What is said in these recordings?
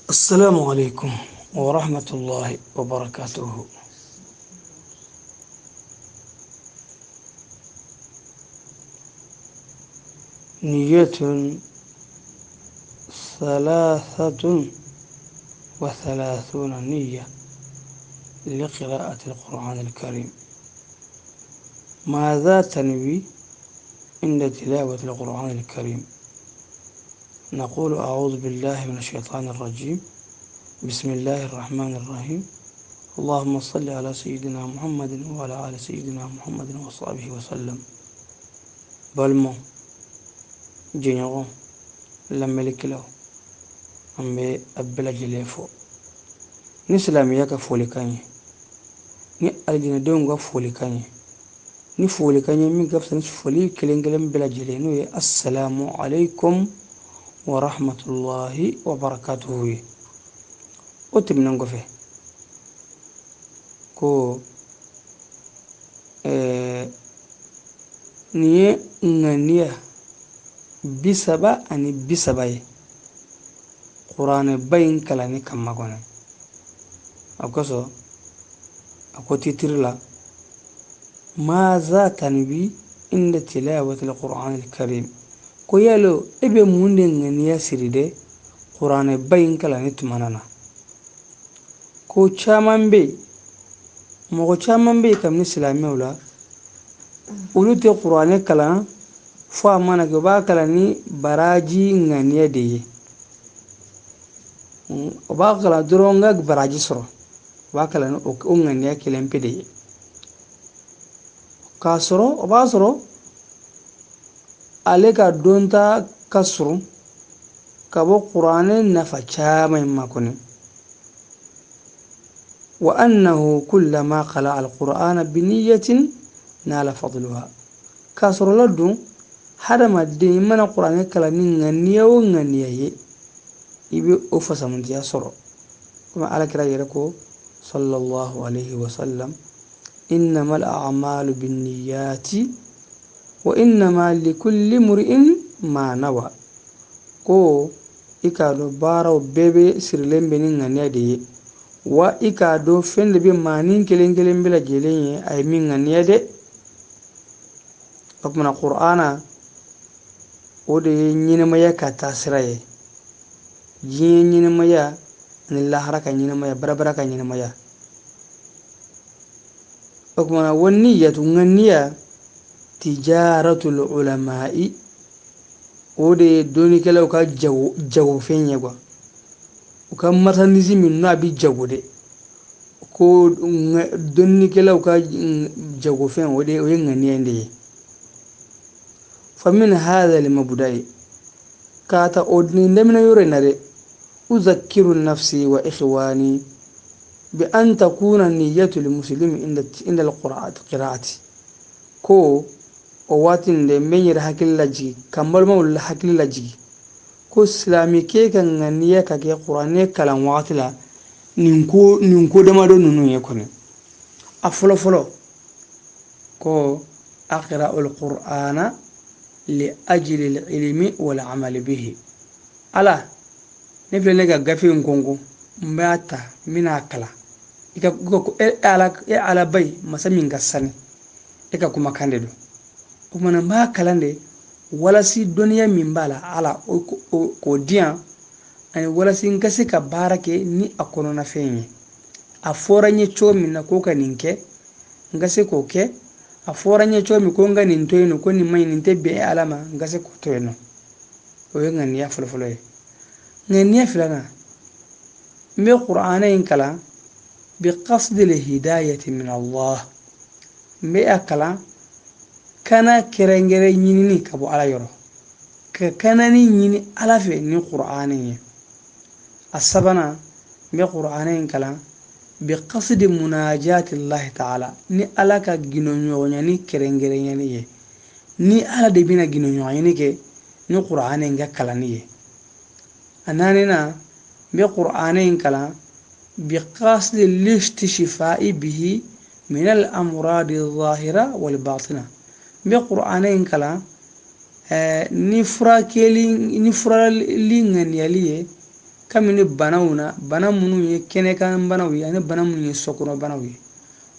السلام عليكم ورحمة الله وبركاته. نية 33 نية لقراءة القرآن الكريم. ماذا تنوي عند تلاوة القرآن الكريم؟ نقول أعوذ بالله من الشيطان الرجيم، بسم الله الرحمن الرحيم، اللهم صل على سيدنا محمد وعلى آل سيدنا محمد وصحبه وسلم. Balima jɛɲɔgɔn lamɛnlikɛlaw, an bɛ a bɛɛ lajɛlen fo ni silamɛya ka folikan ye, ni alijinɛdenw ka folikan ye, ni folikan ye min ka fisa ni foli kelen kelen bɛɛ lajɛlen, n'o ye assalamu alaikum wa rahmatullahi wa barakatuhu ye. O tɛmɛnen kɔfɛ, ko nin ye ŋaniya 33 ye kuranɛba in kalanni kama kɔnɔ. A kosɔn a ko titiri la maza tanwi inda tilawati alquran alkarim, ko yalo e bɛ mun de ŋaniya siri dɛ kuranɛba in kalanni tuma na? Ko caman bɛ yen, mɔgɔ caman bɛ yen kabini silamɛw la, olu tɛ kuranɛ kalan fo a mana kɛ u b'a kalan ni baraji ŋaniya de ye. U b'a kalan dɔrɔn n ka baraji sɔrɔ, u b'a kalan ni o ŋaniya kelen pe de ye. K'a sɔrɔ o b'a sɔrɔ ale ka dɔnta ka surun ka bɔ kuranɛ nafa caman in ma kɔni. Wa annahu kullama qala alqur'ana biniyatin nala fadluha. K'a sɔrɔ la dun hadamaden i mana kuranɛ kalan ni ŋaniya o ŋaniya ye, i bɛ o fasamandiya sɔrɔ. Komi alakira yɛrɛ ko sallallahu alayhi wa sallam, innama al-a'malu binniyati wa innama likulli mri'in ma nawa. Ko i k'a dɔn baaraw bɛɛ bɛ sirilen bɛ ni ŋaniya de ye, wa i k'a dɔn fɛn de bɛ maanin kelen kelen bɛɛ lajɛlen ye a ye min ŋaniya dɛ. O kumana qur'ana o de ye ɲɛnɛmaya ka taa sira ye, diɲɛ ɲɛnɛmaya ani lahara ka ɲɛnɛmaya, barabara ka ɲɛnɛmaya. O kumana wa niyatu ŋaniya tijaratul ulama'i, o de ye dɔnnikɛlaw ka jagofɛn ye kuwa. U ka marchandise min n'a bɛ jago dɛ, ko dɔnnikɛlaw ka jagofɛn o de o ye ŋaniya de ye. Famin hadha limabda'i, k'a ta o nin daminɛ yɔrɔ in na dɛ, uzakkiru nafsi wa ikhwani bi an takuna niyyatu lilmuslimi inda alqira'ati. Ko o waati in dɛ n bɛ n yɛrɛ hakili lajigi ka n balimaw hakili lajigi ko silamɛkɛ ka ŋaniya ka kɛ kuranɛ kalan wagati la nin ko damadɔ ninnu ye kɔni. A fɔlɔ fɔlɔ ko aqra'u alqur'ana li ajli alilmi wal amali bihi. Ala ne filɛ ne ka gafe in kɔnkɔn, n b'a ta n bɛna a kalan i ka e ala bayi masa min ka sani e ka kumakan de don. O kumana n b'a kalan de walasi dɔnniya min b'a la ala k'o di yan, ani walasi n ka se ka baara kɛ ni a kɔnɔnafɛn ye. A fɔra n ye cogo min na ko ka nin kɛ, n ka se k'o kɛ. A fɔra n ye cogo min ko n ka nin to yen nɔ, ko nin man ɲi, nin tɛ bɛn ala ma, n ka se k'o to yen nɔ. O ye ŋaniya fɔlɔfɔlɔ ye. Ŋaniya filanan, n bɛ kuranɛ in kalan bi qasdi lhidayati min Allah, n bɛ a kalan kana kɛrɛnkɛrɛn ɲinini ka bɔ ala yɔrɔ, ka kanani ɲini ala fɛ ni kuranɛ ye. A sabanan, n bɛ kuranɛ in kalan bi qasdi munajati Allah ta'ala, ni ala ka ginoɲɔgɔnyani kɛrɛnkɛrɛnyani ye, ni ala de bɛna ginoɲɔgɔnyani kɛ ni kuranɛ in ka kalanni ye. A naaninan, n bɛ kuranɛ in kalan bi qasdi listishfa'i bihi min al-amradi adh-dhahira wal batina. N bɛ kuranɛ in kalan ni furakɛli ni furali ŋaniyali ye Kabini banaw na, bana minnu ye kɛnɛkan banaw ye ani bana minnu ye sokɔnɔ banaw ye,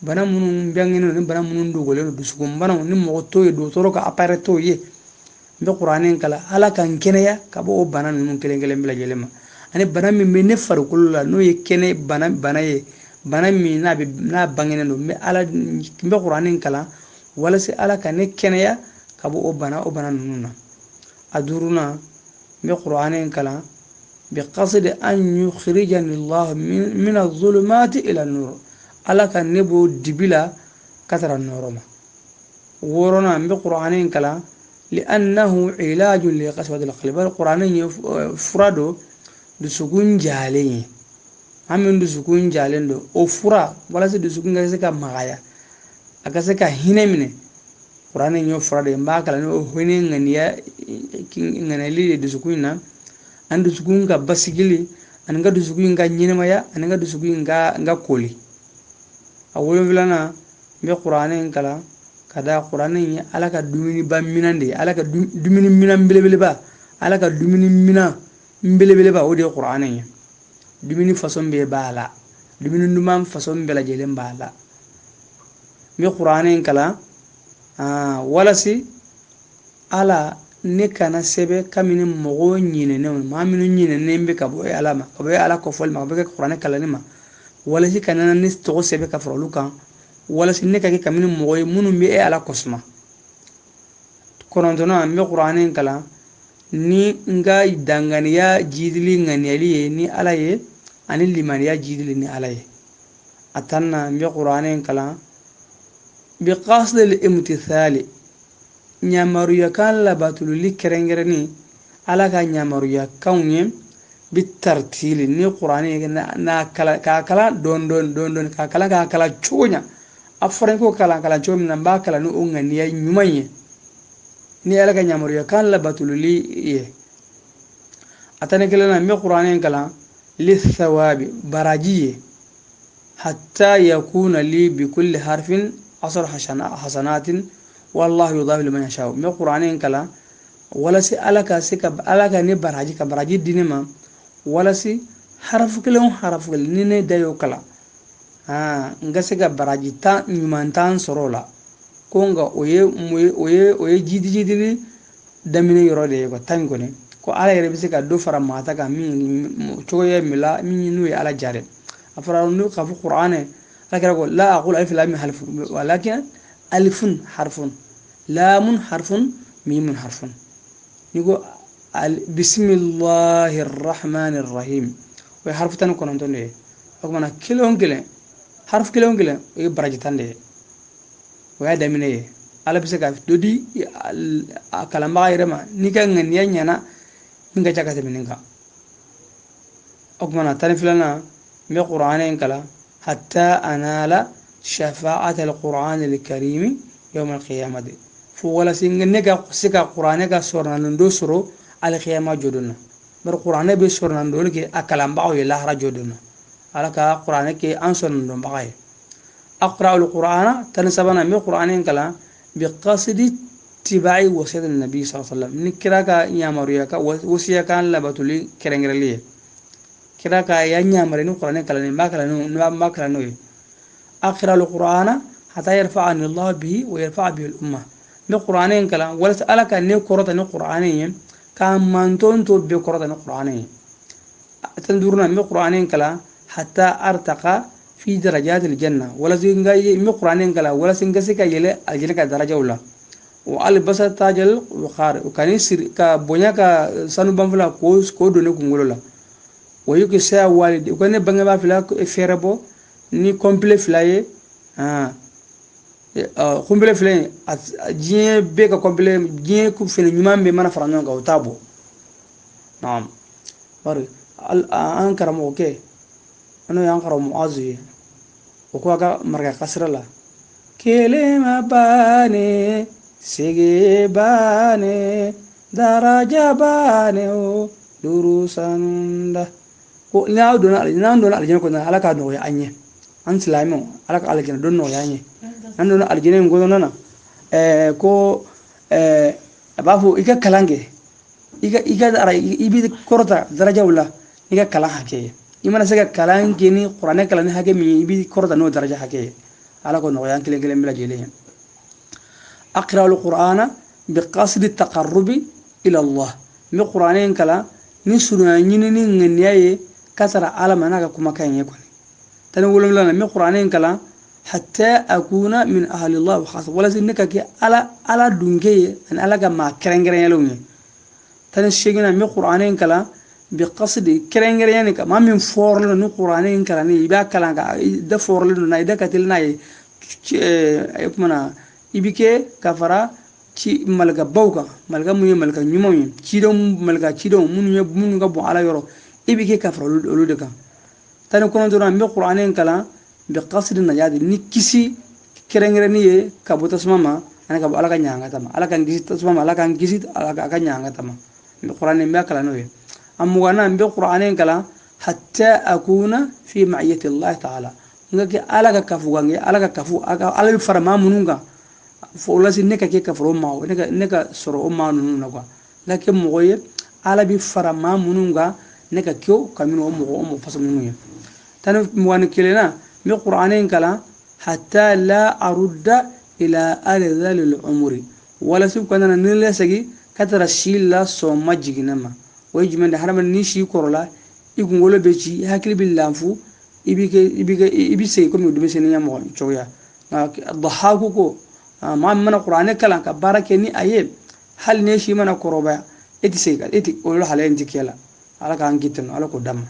bana minnu bangenen ni bana minnu dogolen don, dusukun banaw ni mɔgɔ t'o ye, dɔgɔtɔrɔ ka appareil t'o ye, n bɛ kuranɛ in kalan Ala ka n kɛnɛya ka bɔ o bana ninnu kelen kelen bɛɛ lajɛlen ma. Ani bana min bɛ ne farikolo la, n'o ye kɛnɛ bana ye, bana min n'a bɛ n'a bangenen don, n bɛ Ala, n bɛ kuranɛ in kalan walasa Ala ka ne kɛnɛya ka bɔ o bana ninnu na. A duurunan, n bɛ kuranɛ in kalan بقصد أن يخرجني الله من الظلمات إلى النور, Ala ka ne bɔ dibi la ka taara nɔrɔ ma. Wɔɔrɔnan, n bɛ kuranɛ in kalan لأنه علاج لقسوة القلب. Kuranɛ ye fura don dusukun jalen ye. An min dusukun jalen don, o fura walasa dusukun ka se ka magaya, a ka se ka hinɛ minɛ, kuranɛ in y'o fura de ye. N b'a kalan ni o hinɛ ŋaniya ŋaniyali de dusukun in na, ani dusukun ka basigili, ani n ka dusukun in ka ɲɛnɛmaya, ani n ka dusukun in ka n ka koli. A wolonfilanan, n bɛ kuranɛ in kalan ka da kuranɛ in ye Ala ka dumuniba minan de ye, Ala ka dumuni minan belebeleba, Ala ka dumuni minan belebeleba, o de ye kuranɛ ye. Dumuni façon bɛɛ b'a la, dumuni duman façon bɛɛ lajɛlen b'a la. N bɛ kuranɛ in kalan walasi Ala ne kana sɛbɛn kabini mɔgɔw ɲinɛnenw, maa minnu ɲinɛnen bɛ ka bɔ Ala ma, ka bɔ Ala kɔfɔli ma, ka bɔ kuranɛ kalanni ma, walasi ka nana ne tɔgɔ sɛbɛn ka fara olu kan, walasi ne ka kɛ kabini mɔgɔ ye minnu bɛ e Ala kɔsuma. Kɔnɔntɔnnan, n bɛ kuranɛ in kalan ni n ka danganiya jidili ŋaniyali ye ni Ala ye, ani limaniya jidili ni Ala ye. A tanna, n bɛ kuranɛ in kalan بقصد الامتثال, ɲamaruyakan labatululi kɛrɛnkɛrɛnni, Ala ka ɲamaruyakanw ye, بالترتيل, ni kuranɛ ye n'a kalan, k'a kalan dɔɔni dɔɔni dɔɔni dɔɔni, k'a kalan, k'a kalan cogo ɲa. A fɔra n k'o kalan kalan cogo min na, n b'a kalan ni o ŋaniya ɲuman ye, ni Ala ka ɲamaruyakan labatululi ye. A tan ni kelen na, n bɛ kuranɛ in kalan للثواب, baraji ye, حتى يكون لي بكل حرف عشر حسنات والله يضاعف لمن يشاء. N bɛ kuranɛ in kalan walasa Ala ka se ka, Ala ka ne baraji, ka baraji di ne ma, walasa harafu kelen o harafu kelen ni ne da y'o kalan, n ka se ka baraji 10 ɲuman 10 sɔrɔ o la. Ko nka o ye jidi jidili daminɛ yɔrɔ de ye quoi. 10 kɔni ko Ala yɛrɛ bɛ se ka dɔ fara maa ta kan min cogoya min la, min n'o ye Ala diya dɛ. A fɔra n'o k'a fɔ kuranɛ, Ala kɛra ko لا أقول ألف لام حرف ولكن ألف حرف لام حرف ميم حرف. Ni ko بسم الله الرحمن الرحيم, o ye harfu 19 de ye. O kumana kelen o kelen, harfu kelen o kelen, o ye baraji 10 de ye. O y'a daminɛ ye. Ala bɛ se ka dɔ di a kalanbaga yɛrɛ ma n'i ka ŋaniya ɲɛna, min ka ca ka tɛmɛ nin kan. O kumana 12nan, n bɛ kuranɛ in kalan حتى أنال شفاعة القرآن الكريم يوم القيامة, fo walasa ne ka se ka kuranɛ ka sɔrɔnandon sɔrɔ alikiyama jɔdon na. Bari kuranɛ bɛ sɔrɔnandon kɛ a kalanbagaw ye lahara jɔdon na. Ala ka kuranɛ kɛ an sɔrɔnandonbaga ye. أقرأ القرآن, 13nan, n bɛ kuranɛ in kalan بقصد اتباع وصية النبي صلى الله عليه وسلم, ni kira ka yamaruya ka wasiya kan labatuli kɛrɛnkɛrɛnli ye. Kira ka ya yamaruya ni kuranɛ kalan, n b'a kalan n'o, n b'a kalan n'o ye. أقرأ القرآن حتى يرفعني الله به ويرفع به الأمة. N bɛ kuranɛ in kalan walasa Ala ka ne kɔrɔta ni kuranɛ ye, k'a manton to bɛɛ kɔrɔta ni kuranɛ ye. 15nan, n bɛ kuranɛ in kalan حتى أرتقى في درجات الجنة, walasa n ka n bɛ kuranɛ in kalan walasa n ka se ka yɛlɛ alijinɛ ka darajaw la. وألبس تاج الوقار, ka ne siri ka bonya, ka sanu banfula k'o don ne kunkolo la. ويكسى والدي, u ka ne bangebaa fila fɛɛrɛ bɔ ni complet fila ye. Complet fila in, diɲɛ bɛɛ ka complet, diɲɛ fini ɲuman bɛɛ mana fara ɲɔgɔn kan, o t'a bɔ. Naam, bari an karamɔgɔkɛ, n'o y'an karamɔgɔ Muazu ye, o ko a ka maraka kasira la: kelen ma baane, sege baane, daraja baane, o duuru sanunda. Ko n'aw donna, n'an donna alijinɛ kɔnɔ, Ala k'a nɔgɔya an ye. An silamɛw, Ala ka alijinɛ don nɔgɔya an ye. An donna alijinɛ in kɔnɔna na, ko a b'a fɔ i ka kalan kɛ, i ka i bɛ kɔrɔta darajaw la. N'i ka kalan hakɛ ye, i mana se ka kalan kɛ ni kuranɛ kalan ni hakɛ min ye, i b'i kɔrɔta n'o daraja hakɛ ye. Ala k'o nɔgɔya an kelen kelen bɛɛ lajɛlen ye. Aqra al-Qur'ana bi qasdi taqarrubi ila Allah. N bɛ kuranɛ in kalan ni surunya ɲinini ŋaniya ye ka sara Ala ma n'a ka kumakan ye kɔni. 17 n bɛ kuranɛ in kalan hatta akuna min ahli Allah wa khassa, walasa ne ka kɛ Ala dunke ye ani Ala ka maa kɛrɛnkɛrɛnyalenw ye. 18 n bɛ kuranɛ in kalan bi qasdi kɛrɛnkɛrɛnya ni maa min fɔrɔlen don ni kuranɛ in kalanni, i b'a kalan ka i da fɔrɔlen don n'a ye, i da ka teli n'a ye, o kuma na i bɛ kɛ ka fara ci malikabaw kan, malika mun ye malika ɲumanw ye, cidenw, malika cidenw minnu ye minnu ka bon Ala yɔrɔ, i bɛ kɛ ka fara olu de kan. 19 n bɛ kuranɛ in kalan bi qasdi najati, ni kisi kɛrɛnkɛrɛnni ye ka bɔ tasuma ma ani ka bɔ Ala ka ɲangata ma. Ala k'an kisi tasuma ma, Ala k'an kisi Ala ka ɲangata ma. N bɛ kuranɛ n bɛ kalan n'o ye. A 20 n bɛ kuranɛ in kalan hatta akuna fi ma'iyati Allah ta'ala, n ka kɛ Ala ka kafu kan, Ala ka kafu, Ala bɛ fara maa minnu kan, fo o lase ne ka kɛ ka fara o maa, ne ka sɔrɔ o maa ninnu na quoi. N ka kɛ mɔgɔ ye Ala bɛ fara maa minnu kan, ne ka kɛ kabini o mɔgɔ o mɔgɔ façon ninnu ye. 21 na n bɛ kuranɛ in kalan hatta la arudda ila arzalil umuri, walasa u kana ne lasegin ka taara si la sɔn ma jiginna ma. O ye jumɛn de? Hadamaden ni si kɔrɔla, i kunkolo bɛ ci, i hakili bɛ lanfu, i bɛ segin komi denmisɛnninya mɔgɔ cogoya. Nka Dahaku ko maa min mana kuranɛ kalan ka baara kɛ ni a ye, hali ni si mana kɔrɔbaya, e tɛ segin e tɛ o lahalaya in tɛ kɛ la. Ala k'an kiti nɔ, Ala k'o d'a ma.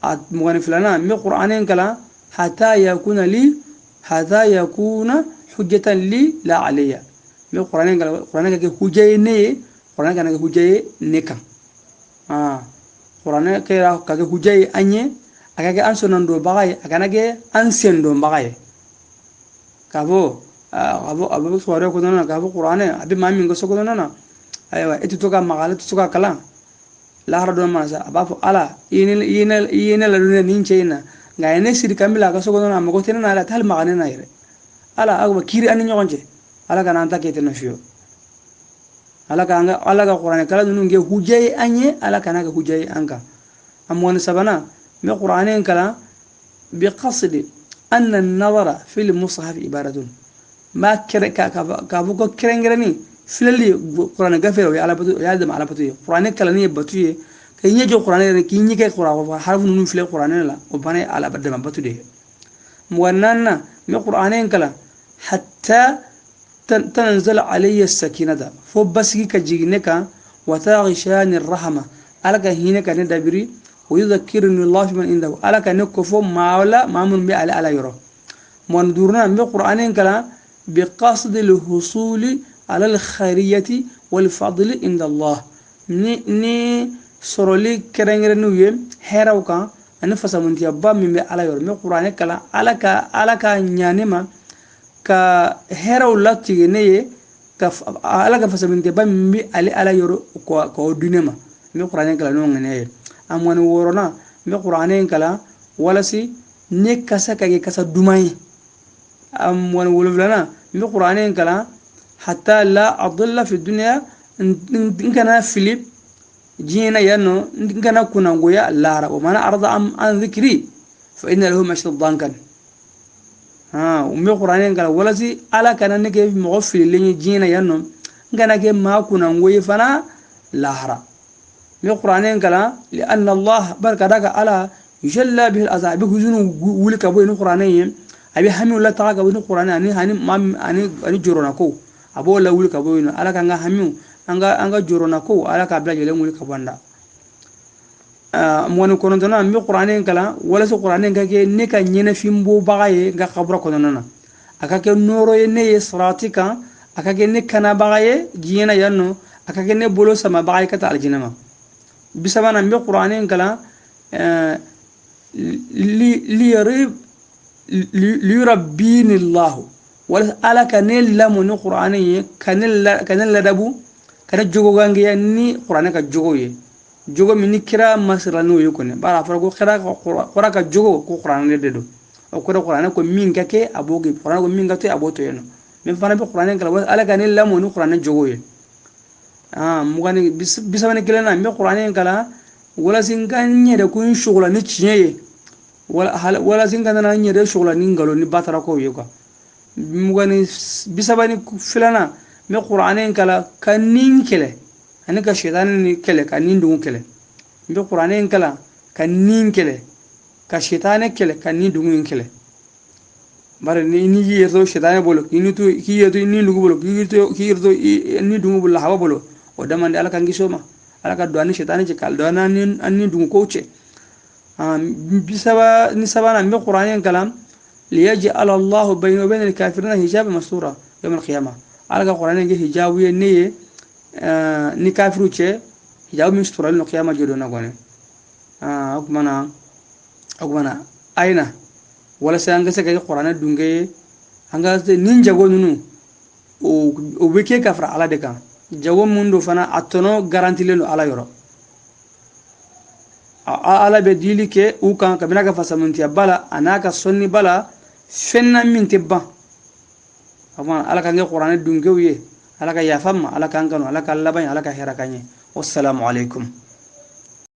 A 22 n bɛ kuranɛ in kalan hatta yakuna li, hatta yakuna hujjatan li la alayya. N bɛ kuranɛ in kalan, kuranɛ ka kɛ hujja ye ne ye, kuranɛ kana kɛ hujja ye ne kan. Kuranɛ kɛra ka kɛ hujja ye an ye, a ka kɛ an sɔnnadonbaga ye, a kana kɛ an sendonbaga ye. K'a fɔ a bɛ kibaruya kɔnɔna na, k'a fɔ kuranɛ a bɛ maa min ka so kɔnɔna na, ayiwa e tɛ to ka maga, ale tɛ to ka kalan. Lahara dɔ mana sa, a b'a fɔ Ala i ye ne ladon nin cɛ in na, nka a ye ne siri ka n bila a ka so kɔnɔna na, a mago tɛ ne na, a tɛ hali maga ne na yɛrɛ. Ala a kiiri an ni ɲɔgɔn cɛ, Ala kana an ta kɛ ten nɔ fiyewu. Ala ka Ala ka kuranɛ kalan ninnu kɛ hujja ye an ye, Ala kana kɛ hujja ye an kan. A 23 n bɛ kuranɛ in kalan bi qasdi anna an-nazara fil mushaf ibadatun. N b'a kɛrɛ k'a fɔ ko kɛrɛnkɛrɛnni filɛli kuranɛ gafe o ye Ala bato, o y'a dama Ala bato ye. Kuranɛ kalanni ye bato ye, k'i ɲɛ jɔ kuranɛ yɛrɛ, k'i ɲɛ kɛ kuranɛ harafu ninnu filɛ kuranɛ la, o fana ye Ala dama bato de ye. 24 n bɛ kuranɛ in kalan hatta tanzala alayya sakinata, fo basigi ka jigin ne kan, wa taghshani rahama, Ala ka hinɛ ka ne dabiri, wa yudhakkiruni Allah fi man indahu, Ala ka ne kofɔ maa la maa minnu bɛ ale Ala yɔrɔ. 25 n bɛ kuranɛ in kalan bi qasdi al-husuli ala al-khairiyati wal fadli inda Allah, ni sɔrɔli kɛrɛnkɛrɛnnenw ye hɛrɛw kan ani fasamuntiyaba min bɛ Ala yɔrɔ. N bɛ kuranɛ kalan Ala ka ɲa ne ma, ka hɛrɛw latigɛ ne ye, ka Ala ka fasamuntiyaba min bɛ ale Ala yɔrɔ k'o di ne ma. N bɛ kuranɛ kalan n'o ŋaniya ye. A 26 n bɛ kuranɛ in kalan walasa ne kasa ka kɛ kasa duman ye. A 27 n bɛ kuranɛ in kalan hatta la adilla fi dunya, n kana fili diɲɛ na yan nɔ, n kana kunnangoya lahara. Wa man arada an dhikri fa inna lahu ma'ishatan dankan. N bɛ kuranɛ in kalan walasa Ala kana ne kɛ mɔgɔ fililen ye diɲɛ na yan nɔ, n kana kɛ maa kunnango ye fana lahara. N bɛ kuranɛ in kalan li anna Allah, barika da ka Ala yujalla bihi al-azab, a bɛ huzunu wuli ka bɔ yen ni kuranɛ ye, a bɛ hamiw lataga ka bɔ ni kuranɛ ani jɔrɔnako, a b'o lawuli ka bɔ yen nɔ. Ala k'an ka hamiw, an ka jɔrɔnako, Ala k'a bila lajɛlen wuli ka bɔ an da. 29 n bɛ kuranɛ in kalan walasa kuranɛ in ka kɛ ne ka ɲɛnafin bɔbaga ye n ka kabura kɔnɔna na, a ka kɛ nɔɔrɔ ye ne ye sirati kan, a ka kɛ ne kanabaga ye diɲɛ na yan nɔ, a ka kɛ ne bolo samabaga ye ka taa alijinɛ ma. 30 n bɛ kuranɛ in kalan liyurabbini Allahu, walasa Ala ka ne lamɔ ni kuranɛ ye, ka ne ladabu, ka ne jogogangiya ni kuranɛ ka jogo ye, jogo min ni kira masira n'o ye kɔni. Bari a fɔra ko kira ka jogo ko kuranɛ de don, o kɔrɔ kuranɛ ko min ka kɛ a b'o kɛ, kuranɛ ko min ka to a b'o to yen nɔ. Min fana bɛ kuranɛ kalan Ala ka ne lamɔ ni kuranɛ jogo ye. 31 na n bɛ kuranɛ in kalan Walasa n ka n yɛrɛ kun sugula ni tiɲɛ ye, walasa n kana n yɛrɛ sugula ni nkalon ni batarakaw ye quoi. 32nan, n bɛ kuranɛ in kalan ka nin kɛlɛ ani ka shetani ni kɛlɛ, ka nin dugu kɛlɛ. N bɛ kuranɛ in kalan ka nin kɛlɛ, ka shetani kɛlɛ, ka nin dugu in kɛlɛ. Bari ni y'i yɛrɛ to shetani bolo, k'i ni to, k'i yɛrɛ to ni dugu bolo, k'i yɛrɛ to ni dugu bolo, lahaba bolo, o dama di. Ala k'an kisi o ma. Ala ka don an ni shetani cɛ, ka don an ni dugu kow cɛ. 33nan, n bɛ kuranɛ in kalan liyaj'ala Allahu bayna wa bayna al-kafirina hijaban mastura yawm al-qiyamah. Ala ka kuranɛ kɛ hijabu ye ne ye ni kafiru cɛ, hijabu min suturalen don kiyama jɔ don na kɔni. O kumana ayina walasa an ka se ka kɛ kuranɛ dunke ye, an ka nin jago ninnu, o bɛ kɛ ka fara Ala de kan. Jago mun don fana, a tɔnɔ garantilen don Ala yɔrɔ. Ala bɛ dili kɛ u kan kabini a ka fasamantiya ba la, a n'a ka sɔnni ba la, fɛn na min tɛ ban. Ala k'an kɛ kuranɛ dunkew ye. Ala ka yafa ma, Ala k'an kanu, Ala ka laban, Ala ka hɛrɛ k'an ye. Wassalamu alaikum.